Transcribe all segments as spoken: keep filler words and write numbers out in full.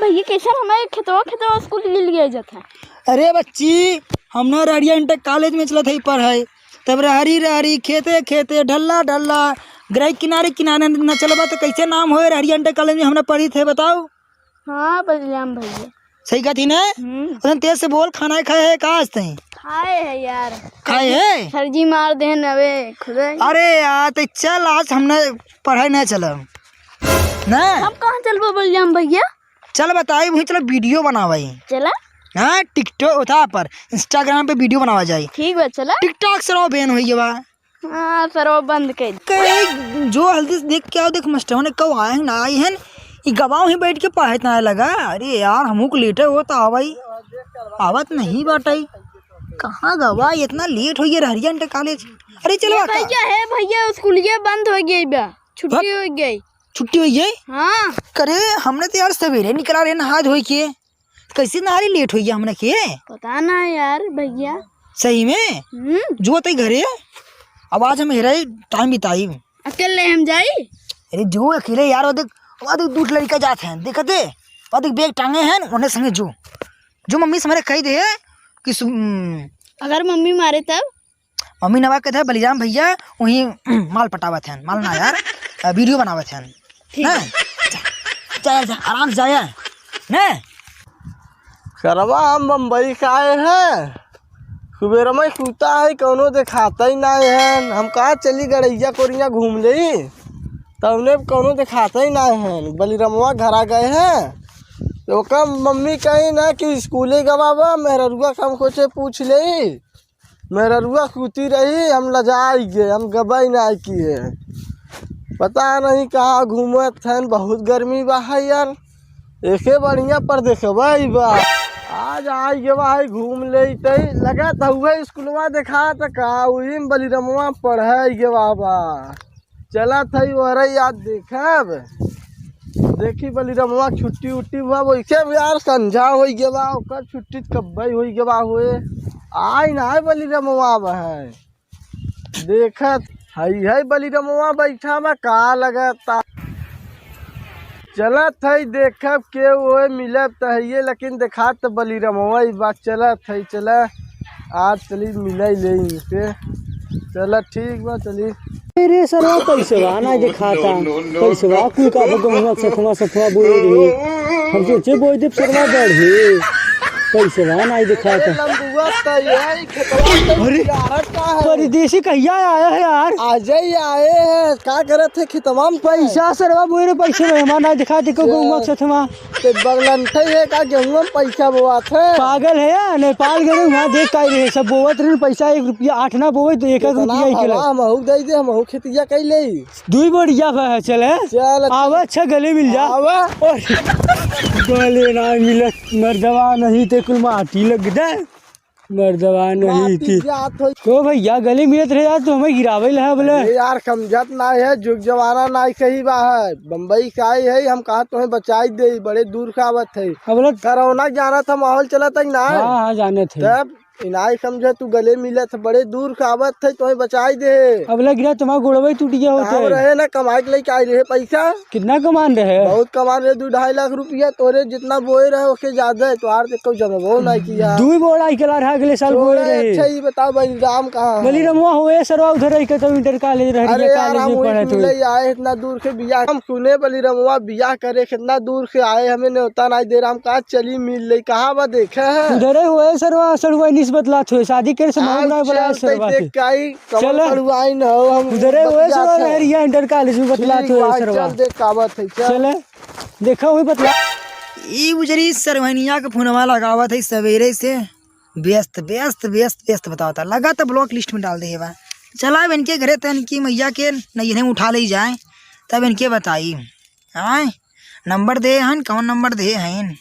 भैया, कैसन हमें खेतवा, खेतवा स्कूल ले लिया जाता है? अरे बच्ची, हम ना रहरिया इंटर कॉलेज में चलत हई पढ़ाई, तब रहरी रहरी, खेते खेते, ढल्ला ढल्ला, गरई किनारे किनारे न चलबा तो कैसे नाम होए रहरिया इंटर कॉलेज में? हमरा पढ़ी थे बताओ। हाँ बलिराम भैया। सही कहती ना? हम्म। उधर तेज से बोल, खाना खाए है का आज तई? खाए है यार। खाए है? सर जी मार देहन अबे खुदे। अरे यार, तो चल आज हमने पढ़ाई ना चलब। ना? हम कहाँ चलबो बलिराम भैया? चल बताई, वहीं चलो वीडियो बनावाई। चला? हाँ, TikTok उठा पर, Instagram पे वीडियो बनावा जाई। ठीक बा, चला। TikTok सरवा बैन होई बा। हाँ, सरवा बंद कर। कई जो हल्दी से देख के आओ, देख मास्टर ने कब आए हैं ना आए हैं, ई गवाओ ही बैठ के पढ़ाई ना लगा। अरे यार, हमहू को लेटे हो तो आवाई, आवत नहीं बाटाई। कहाँ गवा, इतना लेट हो गया रहरिया इंटर कॉलेज। अरे चलो ए बा का। भैया, हे भैया, स्कूलिया बंद हो गई बा, छुट्टी बक। हो गई। छुट्टी हुई है? हाँ। करे, हमने तो यार सवेरे निकला रहे नहा धोई के, कैसे नहा रही लेट हुई है हमने के? पता ना यार भैया। सही में? हम्म। जो तई घरे, अब आज हम हेराई टाइम बिताई। अकेले हम जाई? अरे जो अकेले यार, वो देख, वो देख दूठ लड़का जात हैं, देखते, वो देख बैग टांगे हैं, उन्हें संगे जो, जो मम्मी से हमारे कही दे कि सु-, हम्म। अगर मम्मी मारे तब? मम्मी नवा के थे बलिराम भैया वहीं माल पटावत हैं, माल ना यार, अ, वीडियो बनावत हैं। ठीक ना? है। जा, जा, जा, आराम से जाया। ना? सरवा हम बम्बई से आए हैं, सुबेर में सूता है, कौनो देखाता ही ना है। हम कहा चली गड़ैया कोरिया घूम ले, तौने कौनो देखाता ही ना है। बलिरमवा घरा गए हैं, तो ओकर मम्मी कही ना कि स्कूले गवा बा, मेहररुआ काम खोचे पूछ ले। मेहररुआ सूती रही, हम लजाई गए, हम गबई ना किए। पता नहीं कहाँ घूमत हैं, बहुत गर्मी बा है यार। एके बढ़िया पर देखबई बा। आज आई गवा है घूम लेते, लगत हुए स्कूलवा देखा त का, वही में बलिरमवा पढ़े गवा बा। चलत हई ओहरे याद देखब। देखी बलिरमवा छुट्टी उट्टी हुआ, वैसे भी यार संझा होई गवा, ओकर छुट्टी कब्बई होई गवा होए। आई ना है बलिरमवा बहन। देखत हई है बलिरमवा बैठा बा, का लगता। चलत हई देखब के ओए मिलब त हइये, लेकिन देखात त बलिरमवा ही बा। चलत हई, चला। आज चली मिलाई ले इनसे। चला ठीक बा, चली। अरे सरवा पैसवा ना देखाता। पैसवा कुल का गहुआ सथवा सथवा बोए रही। हम सोचे बोए देब सरवा बढ़े। पैसवा ना देखाता। लंबुआ त यही खेतवा से अरे, उजाड़त का है? परदेसी कहिया आया है यार? आजे ही आए हैं, का करत है खेतवा में? पैसा सरवा बोए रे, पैसे मेहमान ना देखाते को गहुआ सथवा। ते बगलंठे है का गेहुआ में पैसा बोआत है? पागल है या? नेपाल गए वहाँ देख का रहे, सब बोवत रहे पैसा, एक रुपया आठ ना बोवे तो एक एक इतना रुपया ही के हवा लग। हमहू दे दे, हमहू खेतिया कई ले। दुई बढ़िया बा है, चले। चल, अच्छा। आवा, अच्छा गले मिल जा। आवा। और गले ना मिलत, मर्दवा नहीं ते कुल माटी लग दे। मर्दवा नहीं माटी थी। जात हो। तो भैया गले मिलत रहे यार, तो हमें गिरावे ला है बोले। अरे यार, समझत ना है, जुग जमाना ना सही बा है। बम्बई से आई है, हम कहा तुम्हें बचाई दे, बड़े दूर से आवत है। अब बोले कोरोना जानत है, माहौल चलत है ना। हाँ, हाँ, जानत है। तब इनाई समझे तू गले मिलत है, बड़े दूर से आवत है, तुम्हें बचाई दे। अब लग रहा तुम्हारा गोड़वा ही टूट गया होता हम है। रहे ना, कमाई के लेके आई रहे पैसा। कितना कमान रहे? बहुत कमान रहे, दो ढाई लाख रुपया। तोरे जितना बोए रहे, ओके ज्यादा है। तोहार तो कोई जमबो ना किया। दू बोरा आई कला रहा, अगले साल बोए छोड़े, रहे। अच्छा, ये बताओ, बलिराम कहाँ है? बलिरामवा होए सरवा उधर रही के तो इंटर कॉलेज रह अरे गया, यार, कॉलेज हम में वही पढ़े थे। सुनले आए, इतना दूर से बियाह। हम सुने बलिरामवा बियाह करे, कितना दूर से आए, हमें न्योता नहीं दे रहा। हम कहा चली मिल ले, कहाँ बा देखे है? उधर ही होए सरवा, सरवा निस्बत लात होए, शादी करे से मालूम ना बड़ा चलते सरवा देख के। के आई, कमल चला। पढ़ुआई न हो, हम उधर ही होए बतिया सरवा थे। लहरिया इंटर कॉलेज में बतलात ठीक होए बा, सरवा। चल देख का बात है, चल। चले। देखा वही बतला। ई उजरी सरवनिया के फोनवा लगावत है सवेरे से, व्यस्त, व्यस्त, व्यस्त, व्यस्त बतावता, लगा त ब्लॉक लिस्ट में डाल दे बा। चला अब इनके घरे त इनकी मैया के नैहरे उठा ले जाए, तब इनके बताई। आए, नंबर दे हन, कौन नंबर दे हन?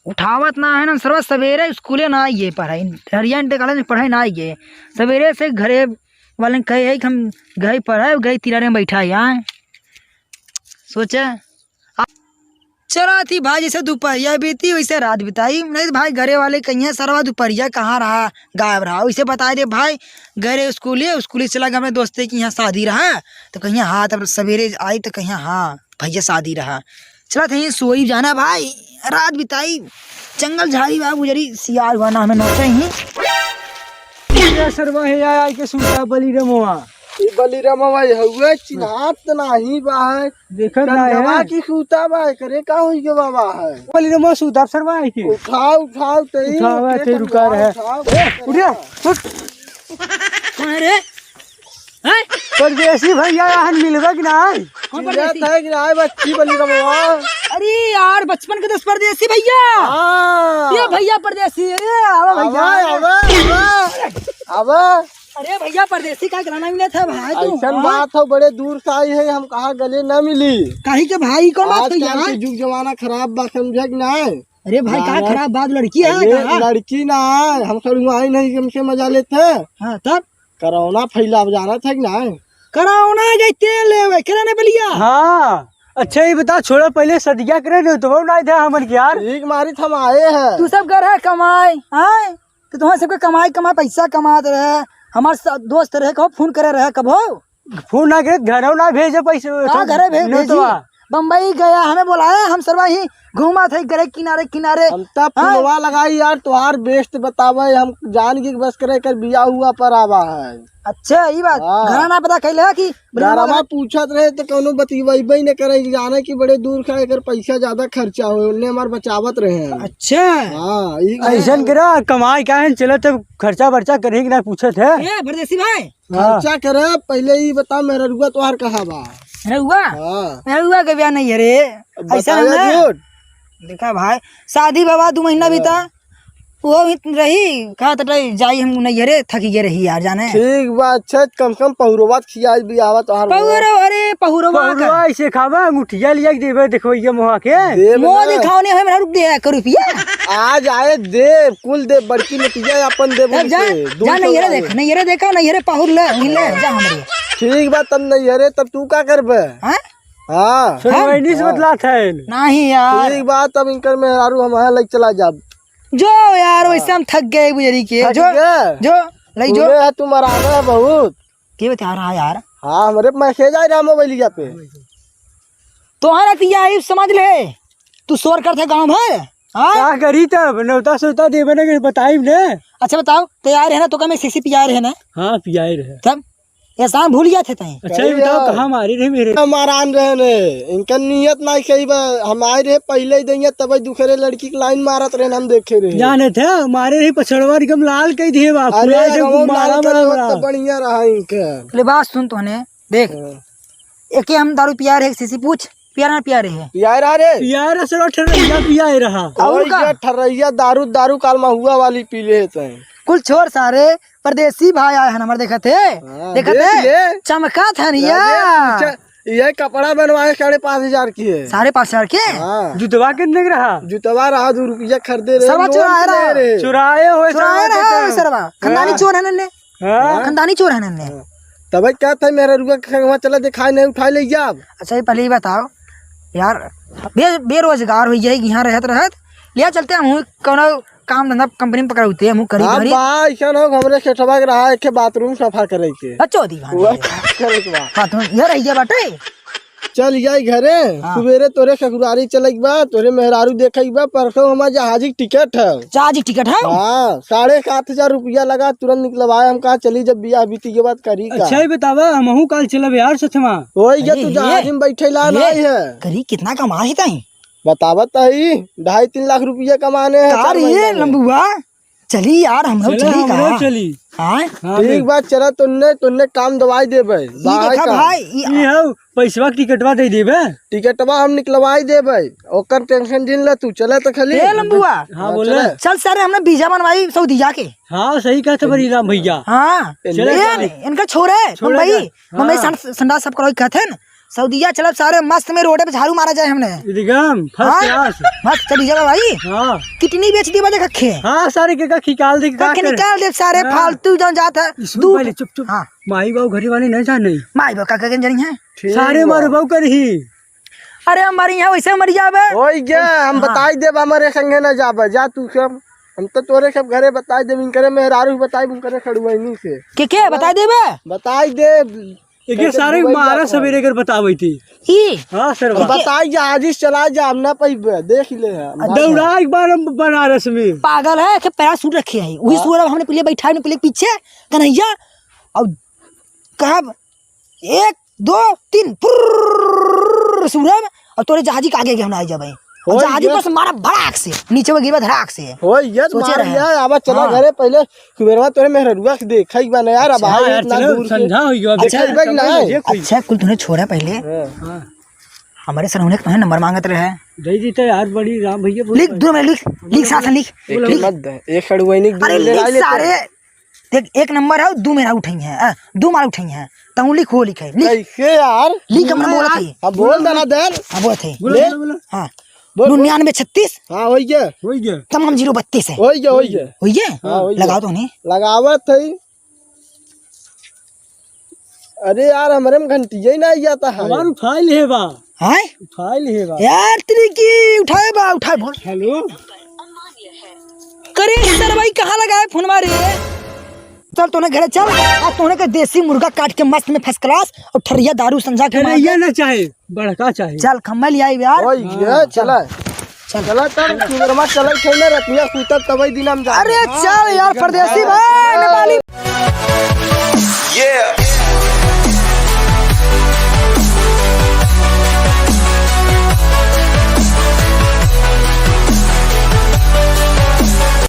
उठावत ना है ना, सरवा सवेरे स्कूले ना आइए पढ़ाई, हरिया इंटर कॉलेज में पढ़ाई ना आइए। सवेरे से घरे वाले कहे है कि हम गए पढ़ाई, गए तिरारे में बैठा है। आए, सोचे चला थी भाई, जैसे दोपहरिया बीती वैसे रात बिताई। नहीं तो भाई घरे वाले कहिए सरवा दोपहरिया कहाँ रहा, गायब रहा, वैसे बताई दे भाई। घरे स्कूले, स्कूले चला गया अपने दोस्ते के यहाँ शादी रहा, तो कहिए हाँ, तब सवेरे आई तो कहिए हाँ भैया शादी रहा। चलत ही सोई जाना भाई, रात बिताई, जंगल झाड़ी बा गुजरी, सियार हुआ ना हमें नोचे ही। ये सरवा है यार, आई के सूता बलिरमवा। ये बलिरमवा ये हुए, चिन्हात त नाही बा है। देखत ना है। की सूता बा, करे का होई गवा बा है। बलिरमवा सूता सरवा आई के। उठाओ, उठाओ, तई उठाओ, उठे तई के रुका उठाओ, रहे। उठाओ, ए, उठ रे, उठ। कौन है रे? हैं? परदेसी भइया, यहाँ मिलबे कि नाहीं? कौन चिल्लात परदेसी? है कि नाहीं, बच्ची बनी रहो। अरे यार, बचपन के दोस्त परदेसी भइया। हाँ। ये भइया परदेसी, अरे आवा भइया। आवा, आवा, आवा। आवा। अरे भइया, परदेसी का कराना मिले थे भाई तू, ऐसन हाँ? बात हो, बड़े दूर से आई है, हम कहाँ गले ना मिली। काहे के भाई, कौन बात आजकल भइया? के जुग जमाना खराब बा, समझे कि नाहीं? अरे भाई, का जाना खराब बात, लड़की है अरे, का? लड़की ना है, हम सड़ुआइन नहीं, हमसे मजा लेते हैं। हाँ, तब? कोरोना फैला, अब जानत है कि नाहीं? कोरोना के तेल लेवे, केला ने बलिया? हाँ, अच्छा, ये बता, छोड़ा, पहले सदिया करे दे, तो वो नाहीं था हमन के यार। ठीक मारी, हम आए हैं। तू सब घर है कमाए, हाँ? तो तुम्हारे सबके कमाई, कमाई, पैसा कमात रहे, हमार सा-, दोस्त रहे, कहो फोन करे रहे, कबो? फोन ना करे, घरौ ना भेजे पैसे, का तो घरे भेज, भेजी? बम्बई गया, हमें बोलाया, हम सरवा ही घूमा थे घरे किनारे, किनारे। हम तब हाँ? फोनवा लगाई यार, तोहार बेस्ट बतावे, हम जान के बस करे कर बिया हुआ पर आवा है। अच्छा, ई बात। हाँ। घरा ना पता कैले है कि घरवा पूछत रहे तो कौनो बतियाइबे न करे, जाने कि बड़े दूर का एकर पैसा ज्यादा खर्चा हो, उन्ने हमार बचावत रहे हैं। अच्छा। हाँ, ई ऐसन करा, कमाई का है, चलो तब खर्चा बर्चा करे कि ना पूछत है। ए, परदेसी भाई, हाँ। खर्चा करे, पहले ई बता, मेहररुआ तोहार कहाँ बा? मेहररुआ? हाँ। मेहररुआ के बिया नहीं है रे। अब ऐसा बताया ना। झूठ। देखा भाई, शादी बाबा दो महीना हाँ। बीता, वो ही रही, कहा तो जाई हम नैहरे, थकी गे रही यार, जाने। ठीक बा, अच्छा, कम से कम पहुरवा खियाई भी आवा तोहार। पहुरवा, अरे, पहुरवा का? पहुरवा ऐसे खावा, अंगूठिया लिया के देबे, देखो ये मोहा के। देब मोह ना। दिखाओ नहीं, हमें रुक दे, एक रुपया। आज आए देब, कुल देब, बड़की नतिया अपन देब तब जा, उनके, दू जा सौ नैहरे आए। देख, नैहरे देखा, नैहरे पहुर ले, वहीं ले, जा हमरे। ठीक बा, तब नैहरे, तब तू का करबे? हाँ? हाँ। सुनवाई नहीं हाँ। बतलात है। नहीं यार। ठीक बा, तब इनकर मेहरारू हम यहाँ लग चला जाब। जो यार, हाँ। वैसे हम थक गए बुजरी के। थक जो, गए? जो, लई जो। सुने है, तू मराना है बहुत। के बता रहा यार? हाँ, हमरे मैसेज आ रहा मोबाइलिया पे। तोहरा तिया ई समझ ले, तू शोर करत है गाँव भर, हाँ? का करी तब, नेवता सेवता देबे ना कि बताइब ने। अच्छा बताओ, तैयार है ना, तो का मैं सीसी पियाए रहे ना? हाँ, पियाए रहे। तब एहसान भूल गया थे तई। अच्छा, ये बताओ, कहाँ मारे रहे मेरे? हम आराम रहे ने, इनका नियत ना सही बा। हम आए रहे पहले ही दइया, तब दूसरे लड़की के लाइन मारत रहे, हम देखे रहे। जाने थे, मारे रहे पछड़वा एकदम लाल कह दिए बाप। अरे, पूरा जो अगर वो मारा लाल मारा कर मारा। तो बढ़िया रहा इनके। ले बात सुन तोहने, देख, हाँ। एके हम दारू पिया रहे, सीसी पूछ, पिया ना पिया रहे। पिया रहा रे। पिया रहा सर, ठर्रैया पिया रहा। और और का? ये ठर्रैया दारू, दारू काल महुआ वाली पी ले तई। कुल छोड़ सारे, परदेसी भाई आए हैं हमारे, देखत है? हाँ, देखत देख है? ले। चमका था अरे, निया। पूछा, ये कपड़ा बनवाए साढ़े पाँच हजार की है। साढ़े पाँच हजार के? हाँ। जुतवा कितने के रहा? जुतवा रहा दो रुपया खरीदे रहे, सब लोन चुराए पे रहा। ले रहे। चुराए हो, चुराए सरवा रहा देते हो हैं। सरवा। खानदानी हाँ। चोर है नन्ने। हाँ। खानदानी चोर है नन्ने। हाँ। तब क्या था, मेहररुआ के संगवा चला दिखाए नहीं उठाए ले जाब। अच्छा, ये पहले ही बताओ यार, बे-, बेरोजगार हो जाए, यहाँ रहत रहत, ले चलते हम कौनो काम धंधा कंपनी में पकड़ौते, हम करी हाँ, धरी। बा, ऐसा ना हो, हमरे सेठवा के रहा एक ठे बाथरूम सफा करे के। बच्चो दी भाई। वो का करे के बा? बाथरूम ये रह गया बाटे। चल जाई घरे, हाँ। सुबेरे तोरे ससुरारी चले के बा, तोरे मेहरारू देखे के बा, परसों हमार जहाजी के टिकट है। जहाजी के टिकट है? हाँ, साढ़े सात हजार रुपया लगा, तुरंत निकलवाए। हम कहा चली, जब बियाह बीती के बाद करी का। अच्छा ही बतावा, हमहू काल चलब यार सथमा। वही के अरे तू ये, जहाजी में बैठे ला ये, नहीं है। करी कितना कमा है ताई? बतावत ही, ढाई तीन लाख रुपया कमाने हैं का चार रे महीना में। लंबुआ? चली यार, हम लोग चले, चली हम लोग का? चली। हाँ? हाँ, ठीक बे। बात, चला तुन्ने, तुन्ने काम दवाई देबे। ई बाहर देखा का। भाई, ई ई हौ, पैसवा के टिकटवा दे देबे। टिकटवा हम निकलवाई देबे, ओकर टेंशन जिन ले तू, चले तो खाली। ए लंबुआ। हाँ, हाँ, बोले। चले। चल सारे, हमने वीजा बनवाई सऊदिया के। हाँ, सही कहत बड़ी राम भैया। हाँ। चले ए, सारे। इनका छोरे, छोड़े बम्बई, जा। बम्बई हाँ। सं-, संडास सब करोई कहत हैं। सऊदिया चलब सारे, मस्त में रोडे पे झाड़ू मारा जाए हमने। एकदम first हाँ? Class। मस्त चली जावा भाई। हाँ। किडनी बेच दी बजे कखे। हाँ, सारे के का खिकाल दे, का कखे करे? निकाल दे सारे, हाँ। फालतू जौन जात है। इसमें तू पहले चुप, चुप। हाँ। माई बाबू घरे वाले नहीं जाने। माई बाबू का कहे जानी है? ठीक सारे बा। मारू बाबू कर ही। अरे हमारे यहाँ वैसे मर जाबे। ओई गे, हम हाँ। बताई देब, हमारे संगे न जाबे, जा तू सब। हम तो तोरे सब घरे बताई देब, इनकरे मेहरारू बताई, उनकरे खड़ुआइनी से। के, के बताई देबे? बताई देब। एके सारे मारा सवेरे कर बतावै थी। ई? हाँ सर, अब बा। बताई जा, आज ही चला जा, हम ना पइबे, देख ले हम। दौड़ा एक बार हम बनारस में। पागल है, के पैराशूट रखे है। वही हाँ। सूरज हमने पहले बैठा, हमने पहले पीछे, कन्हैया, और कहा, एक, दो, तीन, फुर्र, सूरज, और तोरे जहाजी के आगे के हम ना आई जाबे। और होई जहाजी ये। पर से मारा भड़ाक से, नीचे वो गिरबा धड़ाक से। होई ये, सोचे मार रहे। लिया, आवा चला हाँ। घरे पहले। कुबेरवा तोरे मेहररुआ के देखा ही बा ना यार, अब अच्छा, आए यार, इतना चलो, दूर से। संझा होई गयो, अब अच्छा, देखा ही बा ना। अच्छा, कुल तूने छोड़ा पहले। हाँ। हाँ। हमारे सर उन्हें कहाँ नंबर मांगत रहे। दे दी तो यार, बड़ी राम भैया बोल लिख, रहे। दो में लिख, लिख, साथ में लिख। एक बोलो। मत दे, एक खड़ुआई नहीं, अरे दे, ले, लिख ले, ले। सारे। देख, एक नंबर है, दो मेरा उठाई है, आ, दो मार उठाई है, तहूँ लिख, हो लिखे, लिख। कैसे यार? लिख, हमने बोलत है। अब बोल देना दे। हाँ, बोलत है। बोलो, ले। बोलो, बोलो। हाँ। बोल, बोल। निन्यानवे छत्तीस। हाँ, वही है। वही है। तमाम ज़ीरो बत्तीस है। वही है, वही है। वही है? हाँ, वही है। लगाओ तो नहीं। लगावत है। अरे यार, हमरे में घंटिया ही ना जाता है। हमार उठाई ले बा। हैं? उठाई ले बा। यार, तेरी की उठाए बा, उठाए बोल। हेलो। करे सर भाई, कहाँ लगा है फोन मारे? चल, तोने घरे चल, और तोने के देसी मुर्गा काट के मस्त में फर्स्ट क्लास और ठरिया दारू संझा के अरे, मार ये दे। ना चाहे, बड़का चाहे। चल, खम्मा ले आई यार। ओए, ये हाँ। चला। चल। चला, तब कुबेरमा चला, खेलने रतिया सुतब, तबई दिन हम जा। अरे, चल यार, परदेसी भाई, नेपाली।